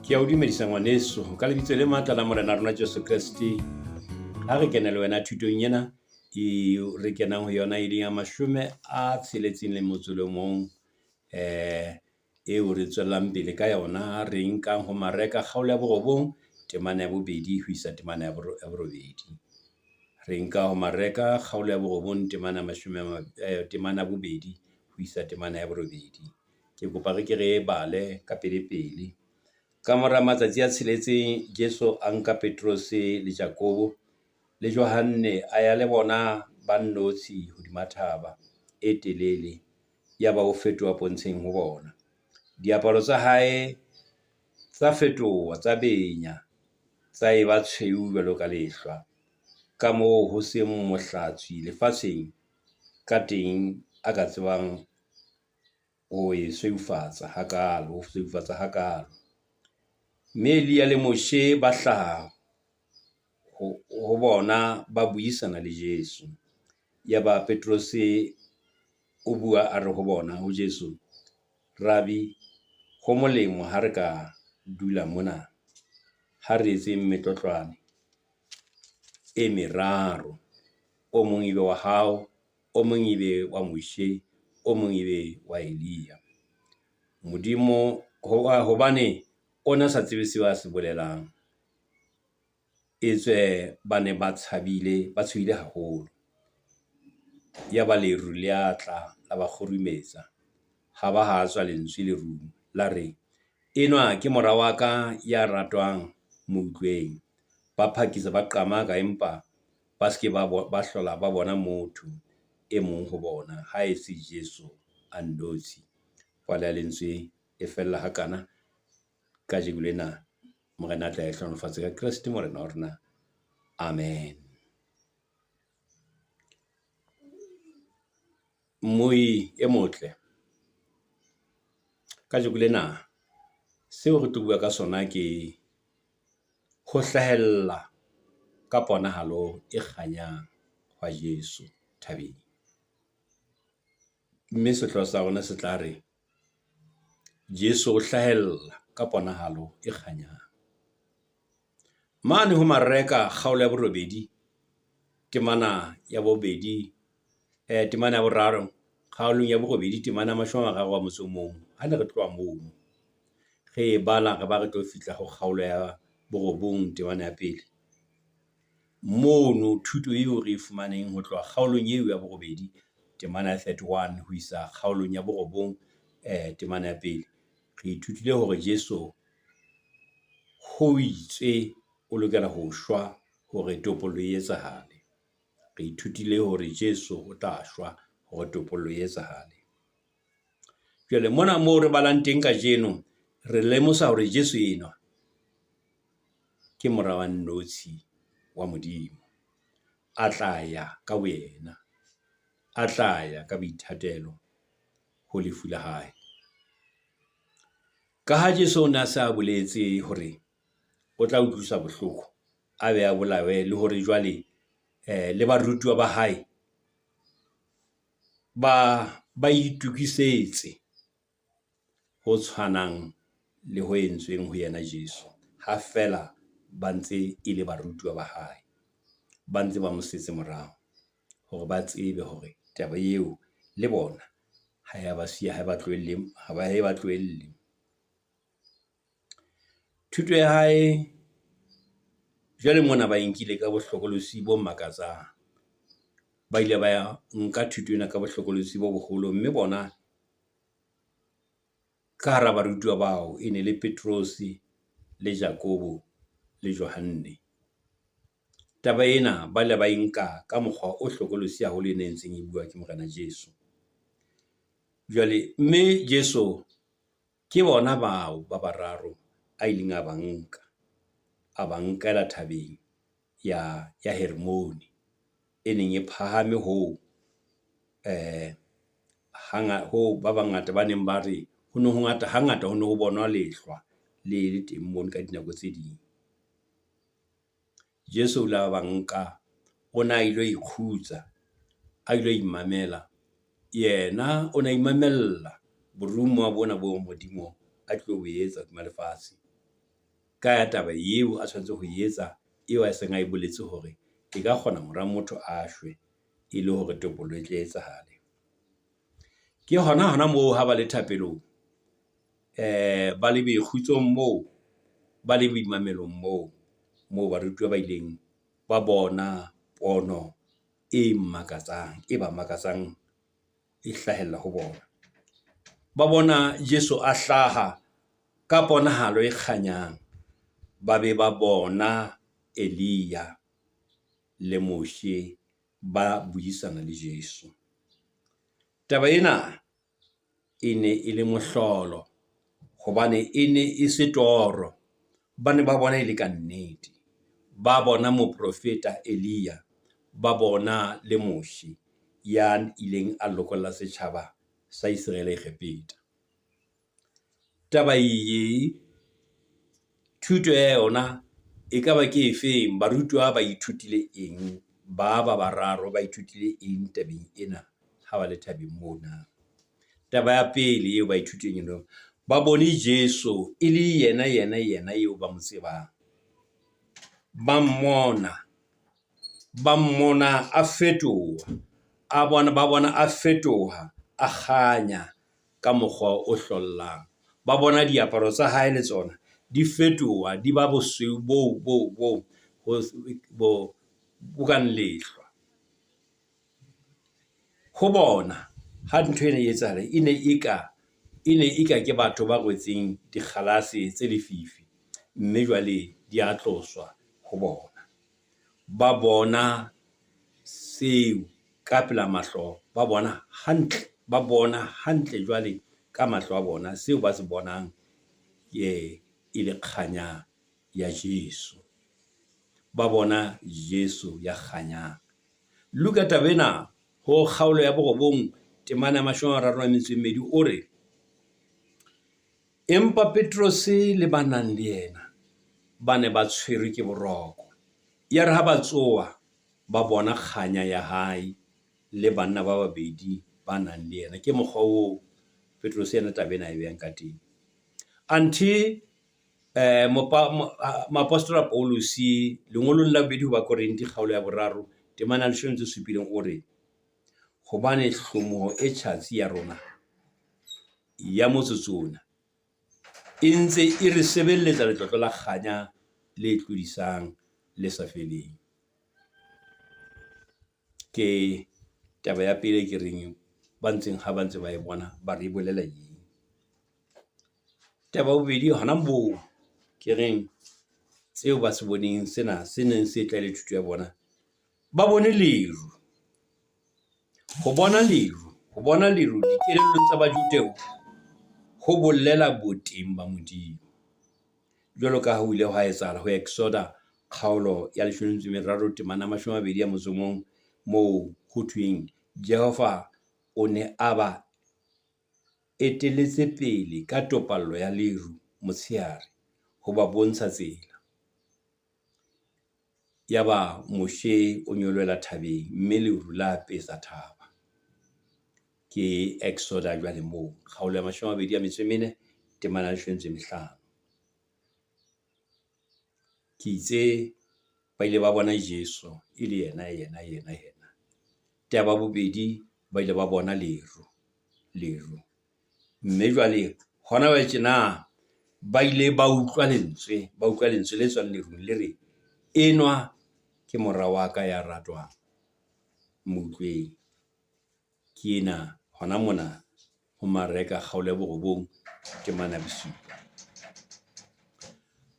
Ke a o dumedisa ngwaneso ka lebitso le matla la Morena rona Jeso Kreste. Ha re kene le wena thutong ena eo re kenang ho yona e leng ya 60 le motso o le mong. Eo re tswellang pele ka yona, re nkang ho Mareka kgaolo ya 9, temana ya 2 ho isa temana ya 8. Re nka ho Mareka kgaolo ya 9, temana ya temana ya 2 ho isa temana ya 8. Ke kopa re ke re e bale ka pele pele. Kamora matsatsi a tsheletseng, Jeso a nka Petrose le Jakobo le Johanne a ya le bona ba nnotshi hodima thaba e telele. Ya ba o fetoha pontsheng ho bona. Diaparo tsa hae tsa fetoha, tsa benya, tsa eba tshweu jwalo ka lehlwa. Ka moo ho seng mohlatswi lefatsheng ka teng a ka tsebang ho e sweufatsa hakalo, ho sweufatsa hakalo. Mme Elia le Moshe ba hlaha ho bona, ba buisana le Jeso. Yaba Petrose o bua a re ho bona, ho Jeso, Rabbi, ho molemo ha re ka dula mona. Ha re etseng metlotlwane e meraro. O mong ebe wa hao, o mong ebe wa Moshe, o mong ebe wa Elia. Modimo hobane o na sa tsebe seo a se bolelang. Etswe ba ne ba tshabile, ba tshohile haholo. Yaba leru le a tla la ba kgurumetsa. Ha ba ha tswa lentswe lerung la re, enwa ke mora wa ka ya ratwang, mo utlweng. Ba phakisa ba qamaka, empa ba se ke ba ba hlola ba bona motho e mong ho bona ha e se Jeso a nnotshi. Palo ya lentswe e fella hakana kajeno lena. Morena a tle a e hlohonolofatse ka Kreste Morena wa rona. Amen. Mmui e motle, kajeko lena seo re tlo bua ka sona ke ho hlahella ka ponahalo e kganyang hwa Jeso thabeng. Mme sehlooho sa rona se tla re, Jeso o hlahella ka ponahalo e kganyang. Mane ho Mareka kgaolo ya 8, temana ya 2, temana ya 3, kgaolong ya 8, temana ya 31. Ha ne re tloha mono, re e bala re ba re tlo fihla ho kgaolo ya 9, temana ya 1. Mono thuto eo re e fumaneng ho tloha kgaolong eo ya 8, temana ya 31 ho isa kgaolong ya 9, temana ya 1. Re ithutile hore Jeso ho itswe o lokela ho shwa hore topollo e etsahale. Re ithutile hore Jeso o tla shwa hore topollo e etsahale. Jwale mona moo re balang teng kajeno, re lemosa hore Jeso enwa ke mora wa nnotshi wa Modimo. A tla ya ka boyena, a tla ya ka boithatelo ho lefu la hae. Ka ha Jeso o ne a se a boletse hore o tla utlwiswa bohloko, a be a bolawe le hore jwale le barutuwa ba hae ba itokisetse ho tshwanang le ho entsweng ho yena Jeso. Ha feela ba ntse e le barutuwa ba hae, ba ntse ba mo setse morao hore ba tsebe hore taba eo le bona ha ya ba siya, ha ba tlohelle, ha ba tlohelle. Thuto ya hae jwale mona ba e nkile ka bohlokolosi bo makatsang. Ba ile ba nka thuto ena ka bohlokolosi bo boholo, mme bona ka hara barutuwa bao e ne le Petrose le Jakobo le Johanne. Taba ena ba ile ba e nka ka mokgwa o hlokolosi haholo e ne ntseng e bua ke Morena Jeso. Jwale mme Jeso ke bona bao ba bararo a ileng a ba nka, a ba nkela thabeng ya Hermone e neng e phahame hoo hoo ba bangata ba neng ba re ho no ho ngata, hangata ho no ho bonwa lehlwa le le teng mono ka dinako tse ding. Jeso o ile a ba nka, o na ilo ikhutsa, a ilo imamela. Yena o na imamella boromuwa bona bo Modimo a tlo bo etsa hodima lefatshe. Ka ya taba eo a tshwanetse ho e etsa, eo a seng a e boletse hore e ka kgona mora motho a shwe e le hore topollo e tle etsahale. Ke hona hona moo ha ba le thapelong, ba le boikgutsong moo, ba le boimamelong moo, moo barutuwa ba ileng ba bona pono e makatsang, e ba makatsang e hlahella ho bona. Ba bona Jesu a hlaha ka ponahalo e kganyang, ba be ba bona Elia le Moshe ba buisana le Jesu. Taba ena e ne e le mohlolo hobane e ne e se toro. Ba ne ba bona e le kannete. Ba bona moprofeta Elia, ba bona le Moshe ya ileng a lokolla setjhaba sa Iseraele Egepeta. Taba ee, thuto ya yona ekaba ke efeng? Barutuwa ba ithutile eng? Ba ba bararo ba ithutile eng tabeng ena ha ba le thabeng mona? Taba ya pele eo ba ithutileng ba bone Jesu e le yena, yena, yena eo ba mo tsebang. Ba mmona, ba mmona a fetoha, a bona, ba bona a fetoha, a kganya ka mokgwa o hlollang. Ba bona diaparo tsa hae le tsona di fetoha, di ba bosweu bo bo bo bo bo kang lehlwa. Ho bona ha ntho ena e etsahala, e ne e ka e ne e ka ke batho ba rwetseng dikgalase tse lefifi, mme jwale di a tloswa ho bona. Ba bona seo ka pela mahlo, ba bona hantle, ba bona hantle jwale ka mahlo a bona seo ba se bonang e le kganya ya Jesu. Ba bona Jesu ya kganyang. Luka taba ena ho kgaolo ya 9 temana ya 32 o re, empa Petrose le ba nang le yena ba ne ba tshwerwe ke boroko. Yare ha ba tsoha, ba bona kganya ya hae le banna ba babedi ba nang le yena. Ke mokgwa oo Petrose yena taba ena e behang ka teng. Anthe moapostola Pauluse lengolong la bobedi ho Bakorinthe kgaolo ya 3 temana ya 17 o re, hobane hlomoho e tjhatsi ya rona ya motsotso ona e ntse e re sebeletsa letlotlo la kganya le tlodisang le sa feleng. Ke taba ya pele ke reng ba ntseng ha ba ntse ba e bona, ba re e bolela eng. Taba ya bobedi hona moo ke reng tseo ba se boneng sena se neng se tla le thuto ya bona, ba bone leru. Ho bona leru, ho bona leru dikelellong tsa Bajude ho bolela boteng ba Modimo. Jwalo ka ha ho ile hwa etsahala ho Exoda kgaolo ya 13 temana 21 moo ho thweng Jehova o ne a ba eteletse pele ka topallo ya leru motshehare ho ba bontsha tsela. Yaba Moshe o nyolohela thabeng mme leru la apesa thaba. Ke Exoda jwale moo, kgaolo ya 24 temana ya 15. Ke itse ba ile ba bona Jesu e le yena, yena, yena, yena. Taba ya bobedi, ba ile ba bona leru, leru. Mme jwale hona jwale tjena ba ile ba utlwa lentswe, ba utlwa lentswe le tswang lerung le re, enwa ke mora wa ka ya ratwang, mo utlweng. Ke ena hona mona ho Mareka kgaolo ya 9 temana ya 7.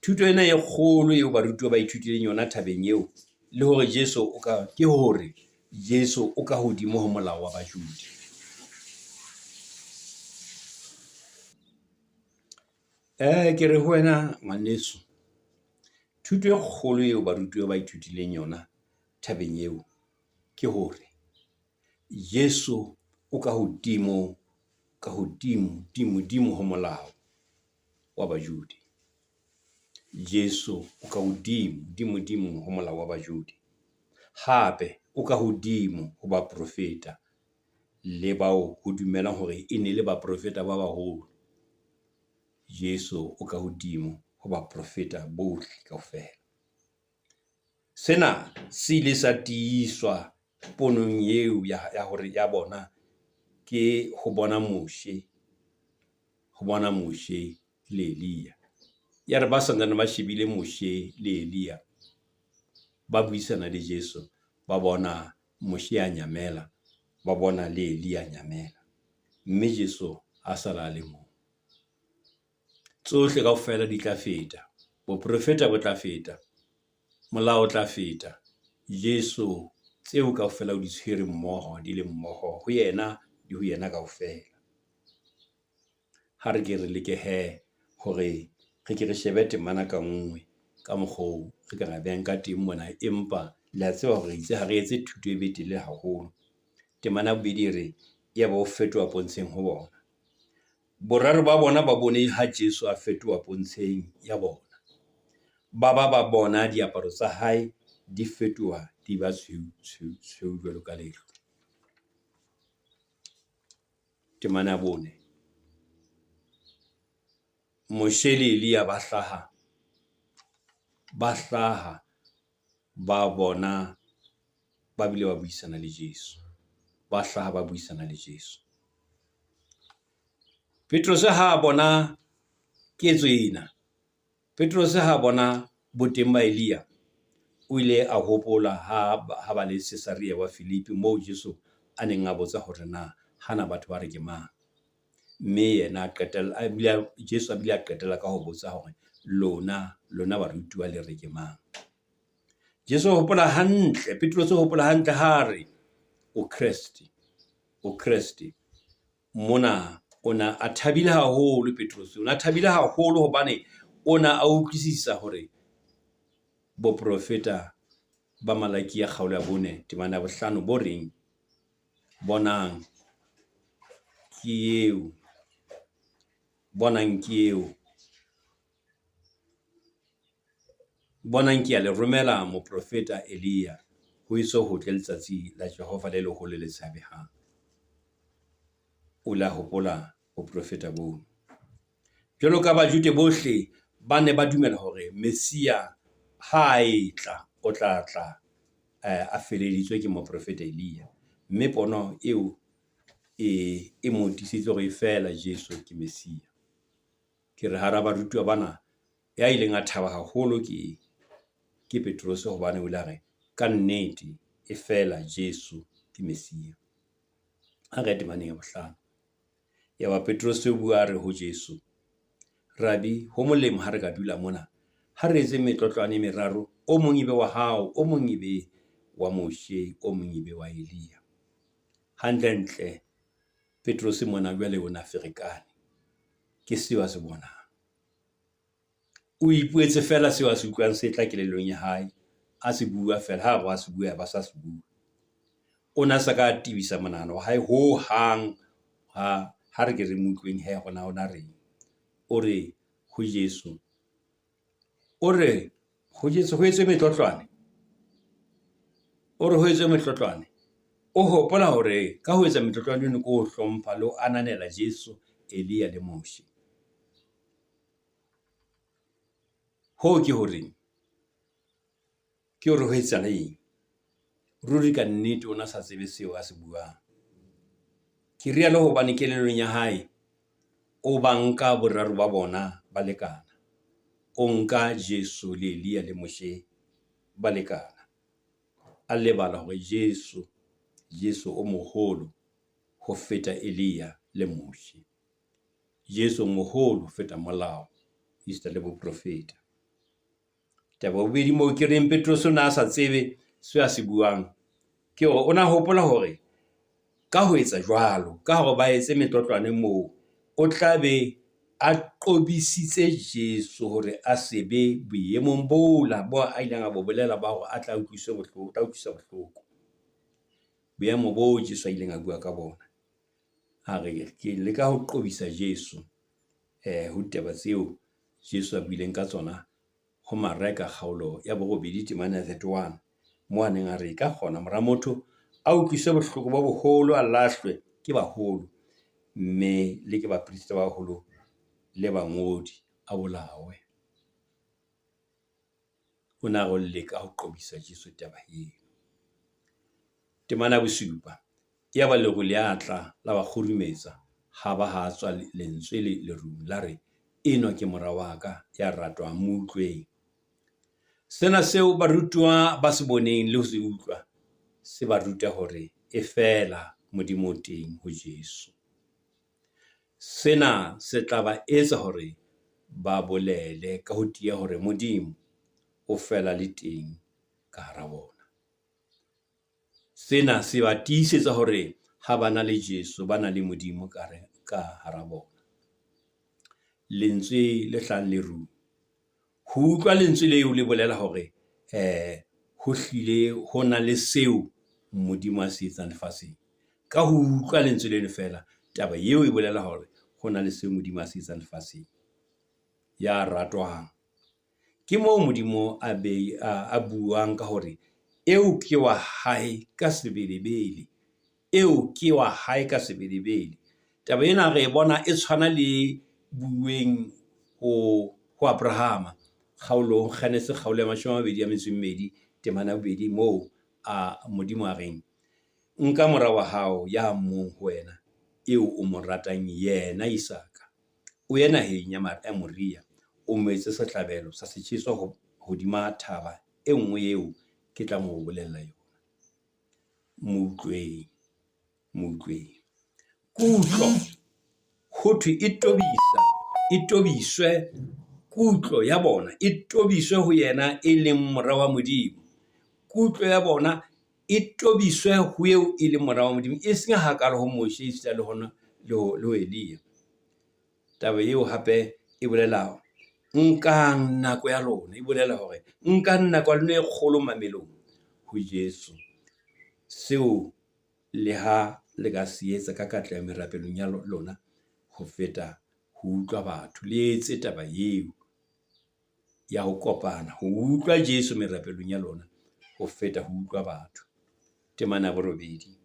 Thuto ena e kgolo eo barutuwa ba ithutileng yona thabeng eo, le hore Jesu o ka, ke hore Jesu o ka hodimo ho molao wa Bajude. Ke re ho wena ngwaneso, thuto e kgolo eo barutuwa ba ithutileng yona thabeng eo ke hore Jesu o ka hodimo, ka hodimo, dimo, dimo ho molao wa Bajude. Jesu o ka hodimo, dimo, dimo ho molao wa Bajude. Hape o ka hodimo ho baprofeta le bao ho dumelang hore e ne le baprofeta ba baholo. Jesu o ka hodimo. ho baprofeta bohle kaofela. Sena se ile sa tiiswa ponong eo ya hore ya bona ke ho bona Moshe, ho bona Moshe le Elia. Ya re ba santsane ba shebile Moshe le Elia, ba buisana le Jesu, ba bona Moshe a nyamela, ba bona le Elia a nyamela. Mme Jesu a sala a le mong. Tsohle kaofela di tla feta. Boprofeta bo tla feta. Molao o tla feta. Jesu tseo kaofela o di tshwere mmoho, di le mmoho ho yena le ho yena kaofela. Ha re ke re leke hee hore re ke re shebe temana ka nngwe ka mokgwa oo re ka ra behang ka teng mona. Empa le a tseba hore re itse ha re etse thuto e be telele haholo. Temana ya bobedi e re, yaba o fetoha pontsheng ho bona. Boraro ba bona ba bone ha Jesu a fetoha pontsheng ya bona. Ba ba ba bona diaparo tsa hae di fetoha di ba tshweu, tshweu, tshweu jwalo ka lehlwa. Temana ya bone. Moshe le Elia ba hlaha, ba hlaha ba bona ba bile ba buisana le Jesu. Ba hlaha ba buisana le Jesu. Petrose ha a bona ketso ena, Petrose ha a bona boteng ba Elia, o ile a hopola ha ha ba le Cesarea wa Filipi moo Jesu a neng a botsa hore na hana batho ba re ke mang. Mme yena a qetella a bile Jesu a bile a qetella ka ho botsa hore lona lona barutuwa le re ke mang. Jesu o hopola hantle, Petrose o hopola hantle ha a re o Kreste, o Kreste. Mona o na a thabile haholo Petrose, o na a thabile haholo hobane o na a utlwisisa hore boprofeta ba Malakia kgaolo ya 4 temana ya 5 bo reng, Bonang ke eo, bonang ke eo, bonang ke ya le romela moprofeta Elia ho eso ho tle letsatsi la Jehova le leholo le tshabehang. O la hopola boprofeta boo. Jwalo ka Bajude bohle ba ne ba dumela hore Messia ha a etla o tla tla a feleditswe ke moprofeta Elia. Mme pono eo e mo tiisitse hore feela Jesu ke Messia. Ke re hara barutuwa bana ya ileng a thaba haholo ke Petrose hobane o ile a re ka nnete e feela Jesu ke Messia. Ha re temaneng ya bohlano. Yaba Petrose o bua a re ho Jesu, Rabi, ho molemo ha re ka dula mona. Ha re etse metlotlwane e meraro, o mong e be wa hao, o mong e be wa Moshe, o mong e be wa Elia. Hantle-ntle, Petrose mona jwale o na ferekane ke seo a se bonang. O ipuetse feela seo a se utlwang se tla kelellong ya hae, a se bua feela. Ha a re wa se bua, ya ba sa se bua. O ne a sa ka a tebisa monahano wa hae hohang. Ha re ke re mo utlweng hee hore na o na reng. O re ho Jesu, o re ho Jesu ho etswe metlotlwane. O re ho etswe metlotlwane. O hopola hore ka ho etsa metlotlwane eno ke ho hlompha le ho ananela Jesu, Elia le Moshe. Hoo ke horeng? Ke hore ho etsahala eng? Ruri ka nnete o na sa tsebe seo a se buang. Ke rialo hobane kelellong ya hae o ba nka boraro ba bona ba lekana. O nka Jesu le Elia le Moshe ba lekana. A lebala hore Jesu, Jesu o moholo ho feta Elia le Moshe. Jesu o moholo ho feta molao esita le boprofeta. Taba ya bobedi moo ke reng Petrose o ne a sa tsebe seo a se buang, ke hore o ne a hopola hore ka ho etsa jwalo, ka hore ba etse metlotlwane moo, o tla be a qobisitse Jesu hore a se be boemong bola bo a ileng a bo bolela ba hore a tla utlwiswe bohloko, o tla utlwiswa bohloko. Boemo boo Jesu a ileng a bua ka bona. A re ke leka ho qobisa Jesu ho ditaba tseo Jesu a buileng ka tsona ho Mareka kgaolo ya borobedi temana ya 31, moo a neng a re e ka kgona mora motho a utlwiswe bohloko bo boholo, a lahlwe ke baholo, mme le ke baprista ba baholo le bangodi, a bolawe. O na re o leka ho qobisa Jesu taba eo. Temana ya bosupa, yaba leru le a tla la ba kgurumetsa, ha ba ha tswa lentswe le lerung la re, enwa ke mora wa ka ya ratwang, mo utlweng. Sena seo barutuwa ba se boneng le ho se utlwa, se ba ruta hore e feela Modimo o teng ho Jesu. Sena se tla ba etsa hore ba bolele ka ho tiya hore Modimo o fela le teng ka hara bona. Sena se ba tiisetsa hore ha ba na le Jesu, ba na le Modimo ka hara bona. Lentswe le hlahang lerung, ho utlwa lentswe leo le bolela hore ho hlile ho na le seo Modimo a se etsang lefatsheng. Ka ho utlwa lentswe leno feela, taba eo e bolela hore ho na le seo Modimo a se etsang lefatsheng. Ya ratwang. Ke moo Modimo a buang ka hore eo ke wa hae ka sebelebele, eo ke wa hae ka sebelebele. Taba ena re e bona e tshwana le bueng ho Abrahama kgaolong Genese kgaolo ya 22 temana ya bobedi moo a Modimo a reng, nka mora wa hao ya mong ho wena, eo o mo ratang yena Isaka, o ye naheng ya Moria, o mo etse sehlabelo sa setjheso hodima thaba e nngwe eo ke tlang ho o bolella yona. Mo utlweng, mo utlweng. Kutlo, ho thwe e tobisa, e tobiswe, kutlo ya bona e tobiswe ho yena e leng mora wa Modimo. Kutlo ya bona e tobiswe ho eo e leng mora wa Modimo, e seng hakalo ho Moshe esita le hona le ho Elia. Taba eo hape e bolela nkang nako ya lona, e bolela hore nkang nako ya lona e kgolo mamelong ho Jesu. Seo leha le ka se etsa ka katleho merapelong ya lona ho feta ho utlwa batho. Le etse taba eo ya ho kopana, ho utlwa Jesu merapelong ya lona ho feta ho utlwa batho. Temana ya borobedi,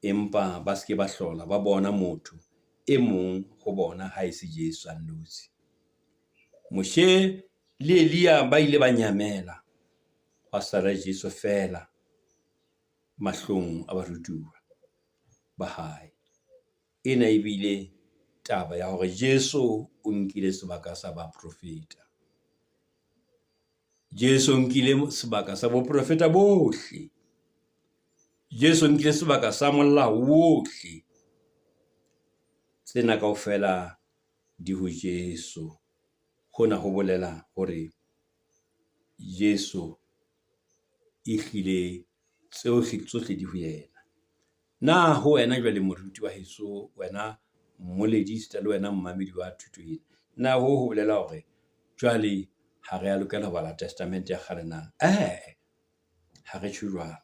empa ba se ke ba hlola ba bona motho e mong ho bona ha e se Jesu a nnotshi. Moshe le Elia ba ile ba nyamela, hwa sala Jesu feela mahlong a barutuwa ba hae. Ena e bile taba ya hore Jesu o nkile sebaka sa baprofeta. Jesu o nkile sebaka sa boprofeta bohle. Jesu o nkile sebaka sa molao wohle. Tsena kaofela di ho Jesu. Hona ho bolela hore Jesu ehlile tsohle tsohle di ho yena. Na ho wena jwale moruti wa heso, wena mmoledi esita le wena mmamedi wa thuto ena, na hoo ho bolela hore jwale ha re a lokela ho bala Testamente ya kgale na? Eh, ha re tjho jwalo.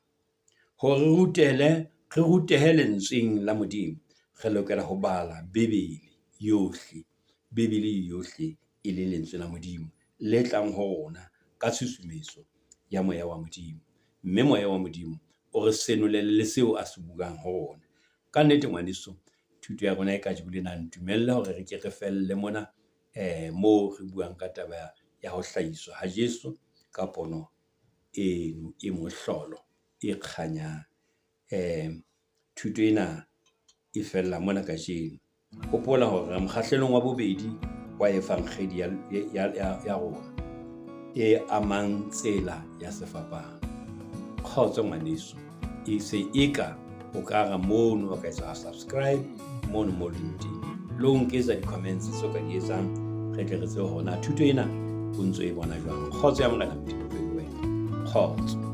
Hore re rutele, re rutehe lentsweng la Modimo, re lokela ho bala Bibele yohle. Bibele yohle e le lentswe la Modimo le tlang ho rona ka tshusumetso ya Moya wa Modimo. Mme Moya wa Modimo o re senolele le seo a se buang ho rona. Ka nnete ngwaneso, thuto ya rona e kajeko lena ntumelle hore re ke re felle mona moo re buang ka taba ya ho hlahiswa ha Jesu ka pono eno e mohlolo e kganyang. Thuto ena e fella mona kajeno. Hopola hore re mokgahlelong wa bobedi wa evangedi ya rona e amang tsela ya sefapano. Kgotso ngwaneso, e se eka o ka ra mono wa ka etsa subscribe mono mo leng teng. Le ho nketsa di-comments tseo ka di etsang re tle re tsebe hore na thuto ena o ntso e bona jwang. Kgotso ya Morena Modimo e be le wena. Kgotso.